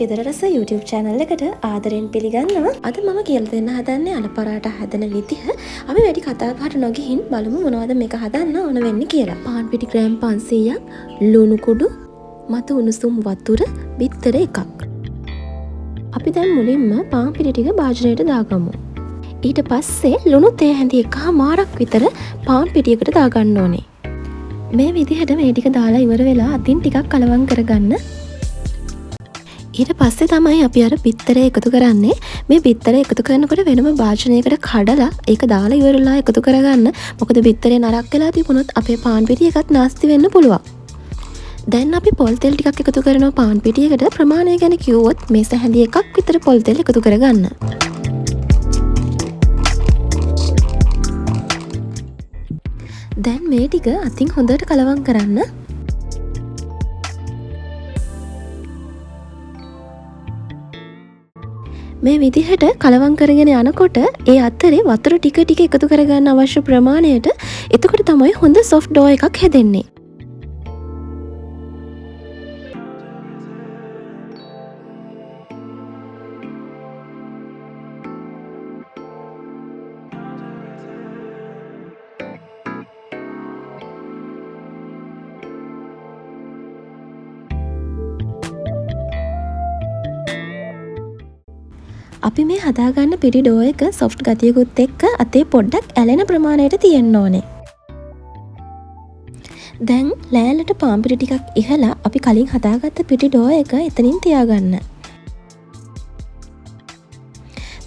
ගෙදර රස YouTube channel එකට ආදරෙන් පිළිගන්නවා. අද මම කියලා දෙන්න හදන්නේ අල පරාට හදන විදිහ. අපි වැඩි කතා බහට නොගිහින් බලමු මොනවද මේක හදන්න ඕන වෙන්නේ කියලා. පාන් පිටි ග්‍රෑම් 500ක්, ලුණු කුඩු, මතු උණුසුම් වතුර, බිත්තර එකක්. අපි දැන් මුලින්ම පාන් පිටි ටික භාජනයට දාගමු. ඊට පස්සේ ලුණු තේ හැඳි එකහමාරක් විතර පාන් පිටියකට දාගන්න ඕනේ. මේ විදිහට මේ ටික දාලා ඉවර වෙලා අතින් ටිකක් කලවම් කරගන්න. ඊට පස්සේ තමයි අපි අර බිත්තරේ එකතු කරන්නේ. මේ බිත්තරේ එකතු කරනකොට වෙනම භාජනයකට කඩලා ඒක දාලා ඉවරලා එකතු කරගන්න. මොකද බිත්තරේ නරක් වෙලා තිබුණොත් අපේ පාන් පිටි එකත් නාස්ති වෙන්න පුළුවන්. දැන් අපි පොල් තෙල් ටිකක් එකතු කරනවා පාන් පිටියකට. ප්‍රමාණය ගැන කිව්වොත් මේස හැඳි එකක් විතර පොල් තෙල් එකතු කරගන්න. දැන් මේ ටික අතින් හොඳට කලවම් කරන්න. මේ විදිහට කලවම් කරගෙන යනකොට ඒ අතරේ වතුර ටික ටික එකතු කරගන්න අවශ්‍ය ප්‍රමාණයට. එතකොට තමයි හොඳ සොෆ්ට් ඩෝ එකක් හැදෙන්නේ. අපි මේ හදාගන්න පිටි ඩෝ එක සොෆ්ට් ගතියකුත් එක්ක අතේ පොඩ්ඩක් ඇලෙන ප්‍රමාණයට තියෙන්න ඕනේ. දැන් ලෑල්ලට පාන් පිටි ටිකක් ඉහලා අපි කලින් හදාගත්ත පිටි ඩෝ එක එතනින් තියාගන්න.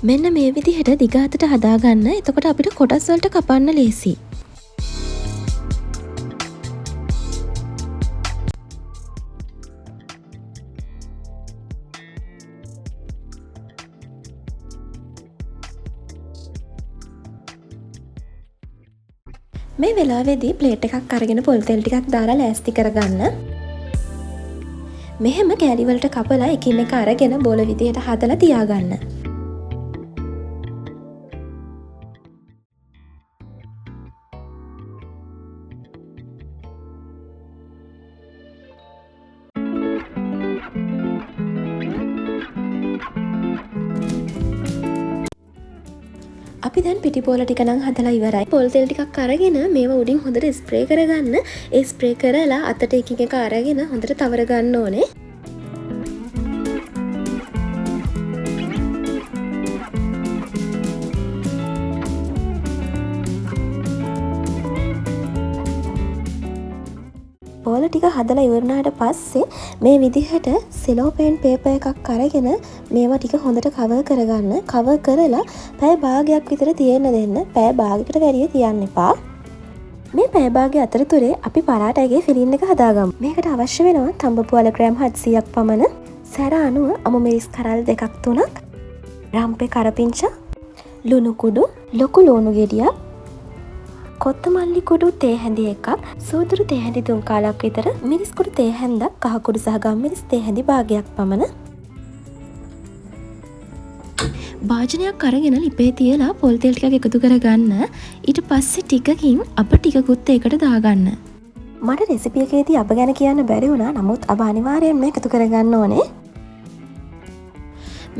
මෙන්න මේ විදිහට දිග අතට හදාගන්න. එතකොට අපිට කොටස් වලට කපන්න ලේසියි. මේ වෙලාවේදී ප්ලේට් එකක් අරගෙන පොල් තෙල් ටිකක් දාලා ලෑස්ති කරගන්න. මෙහෙම කෑලි වලට කපලා එකින් එක අරගෙන බෝල විදියට හදලා තියාගන්න. අපි දැන් පිටි බෝල ටික නම් හදලා ඉවරයි. පොල් තෙල් ටිකක් අරගෙන මේවා උඩින් හොඳට ස්ප්‍රේ කරගන්න. ඒ ස්ප්‍රේ කරලා අතට එකින් එක අරගෙන හොඳට තවර ගන්න ඕනේ. බෝල ටික හදලා ඉවර වුණාට පස්සේ මේ විදිහට සෙලෝපේන් පේපර් එකක් අරගෙන මේවා ටික හොඳට කවර් කරගන්න. කවර් කරලා පැය භාගයක් විතර තියෙන්න දෙන්න. පැය භාගයකට වැඩිය තියන්න එපා. මේ පැය භාගය අතරතුරේ අපි පරාටගේ ෆිලින් එක හදාගමු. මේකට අවශ්‍ය වෙනවා තඹපු අල ග්‍රෑම් 700ක් පමණ, සැර අණුව අමු මිරිස් කරල් දෙකක් තුනක්, රම්පේ කරපිංචා, ලුණු කුඩු, ලොකු ලුණු ගෙඩියක්, කොත්තමල්ලි කුඩු තේ හැඳි එකක්, සූදුරු තේ හැඳි තුන් කාලක් විතර, මිරිස් කුඩු තේ හැන්දක්, කහ කුඩු සහ ගම්මිරිස් තේ හැඳි භාගයක් පමණ. භාජනයක් අරගෙන ලිපේ තියලා පොල් තෙල් ටිකක් එකතු කරගන්න. ඊට පස්සේ ටිකකින් අප ටිකකුත් ඒකට දාගන්න. මට රෙසිපි එකේදී අප ගැන කියන්න බැරි වුණා. නමුත් අප අනිවාර්යයෙන්ම එකතු කරගන්න ඕනේ.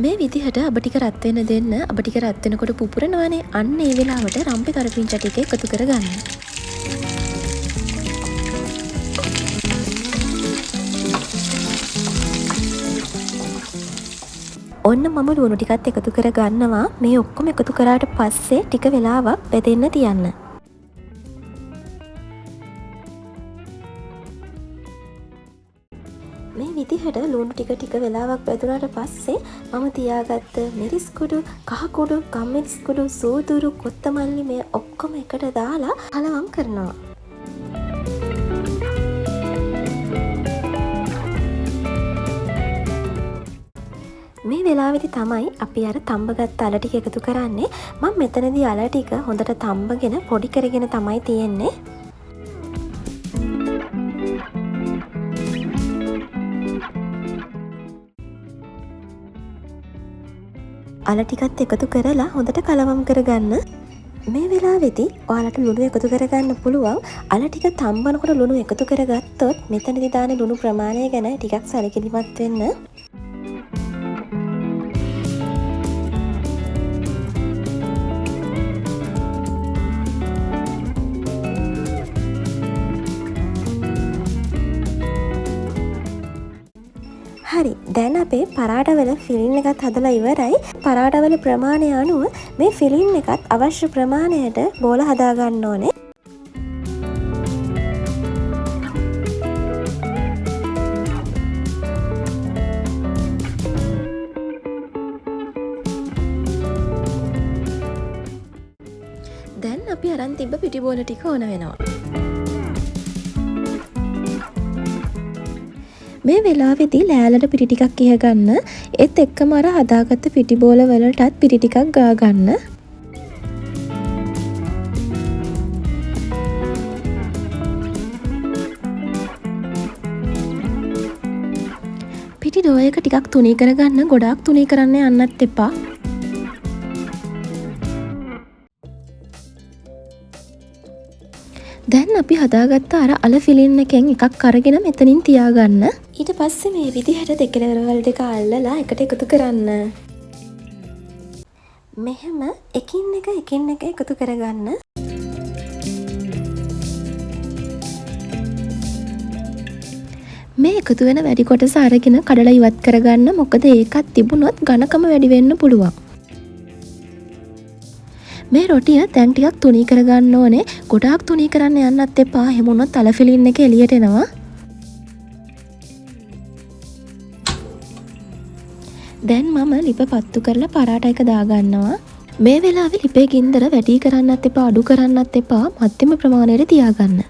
මේ විදිහට අබ ටික රත් වෙන්න දෙන්න. අබ ටික රත් වෙනකොට පුපුරනවානේ. අන්න ඒ වෙලාවට රම්පේ කරපිංචා ටික එකතු කරගන්න. ඔන්න මම ලුණු ටිකත් එකතු කරගන්නවා. මේ ඔක්කොම එකතු කරාට පස්සේ ටික වෙලාවක් බෙදෙන්න තියන්න. මේ විදිහට ලුණු ටික ටික වෙලාවක් බැදුනාට පස්සේ මම තියාගත්ත මිරිස් කුඩු, කහ කුඩු, ගම්මිරිස් කුඩු, සූදුරු, කොත්තමල්ලි මේ ඔක්කොම එකට දාලා කලවම් කරනවා. මේ වෙලාවේදී තමයි අපි අර තඹගත්ත අල ටික එකතු කරන්නේ. මම මෙතනදී අල ටික හොඳට තඹගෙන පොඩි කරගෙන තමයි තියෙන්නේ. අල ටිකත් එකතු කරලා හොඳට කලවම් කරගන්න. මේ වෙලාවේදී ඔයාලට ලුණු එකතු කරගන්න පුළුවන්. අල ටික තම්බනකොට ලුණු එකතු කරගත්තොත් මෙතනදී දාන ලුණු ප්‍රමාණය ගැන ටිකක් සැලකිලිමත් වෙන්න. හරි, දැන් අපේ පරාටවල ෆිලින් එකත් හදලා ඉවරයි. පරාටවල ප්‍රමාණය අනුව මේ ෆිලින් එකත් අවශ්‍ය ප්‍රමාණයට බෝල හදා ගන්න ඕනේ. දැන් අපි අරන් තිබ්බ පිටි බෝල ටික ඕන වෙනවා. මේ වෙලාවේදී ලෑල්ලට පිටි ටිකක් ඉහ ගන්න. ඒත් එක්කම අර හදාගත්ත පිටි බෝල වලටත් පිටි ටිකක් ගා ගන්න. පිටි ඩෝ එක ටිකක් තුනී කරගන්න. ගොඩාක් තුනී කරන්න යන්නත් එපා. දැන් අපි හදාගත්ත අර අල ෆිලින් එකෙන් එකක් අරගෙන මෙතනින් තියාගන්න. ඊට පස්සේ මේ විදිහට දෙකලවල් දෙක අල්ලලා එකට එකතු කරන්න. මෙහෙම එකින් එක එකින් එක එකතු කරගන්න. මේ එකතු වෙන වැඩි කොටස අරගෙන කඩලා ඉවත් කරගන්න. මොකද ඒකත් තිබුණොත් ඝනකම වැඩි වෙන්න පුළුවන්. මේ රොටිය දැන් ටිකක් තුනී කරගන්න ඕනේ. ගොඩාක් තුනී කරන්න යන්නත් එපා. එහෙම වුණොත් අල ෆිලින් එක එළියට එනවා. දැන් මම ලිප පත්තු කරලා පරාට එක දාගන්නවා. මේ වෙලාවේ ලිපේ ගින්දර වැඩි කරන්නත් එපා, අඩු කරන්නත් එපා. මධ්‍යම ප්‍රමාණයට තියාගන්න.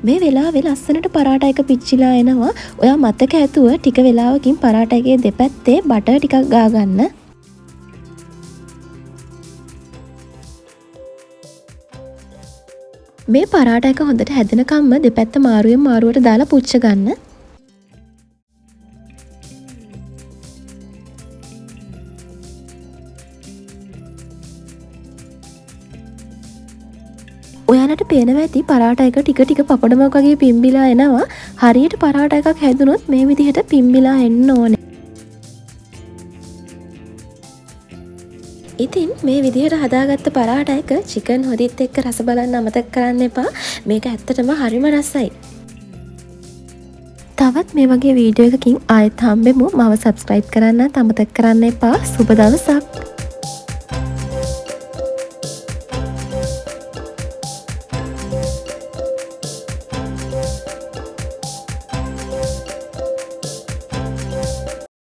මේ වෙලාවේ ලස්සනට පරාට එක පිච්චිලා එනවා. ඔයා මතක ඇතුව ටික වෙලාවකින් පරාට එකේ දෙපැත්තේ බටර් ටිකක් ගාගන්න. මේ පරාට එක හොඳට හැදෙනකම්ම දෙපැත්ත මාරුවෙන් මාරුවට දාලා පුච්ච ගන්න. ඔයාලට පේනවා ඇති පරාට එක ටික ටික පපඩමක් වගේ පිම්බිලා එනවා. හරියට පරාට එකක් හැදුනොත් මේ විදිහට පිම්බිලා එන්න ඕනේ. ඉතින් මේ විදිහට හදාගත්ත පරාට එක චිකන් හොදිත් එක්ක රස බලන්න අමතක කරන්න එපා. මේක ඇත්තටම හරිම රසයි. තවත් මේ වගේ වීඩියෝ එකකින් ආයෙත් හම්බෙමු. මාව සබ්ස්ක්‍රයිබ් කරන්නත් අමතක කරන්න එපා. සුබ දවසක්.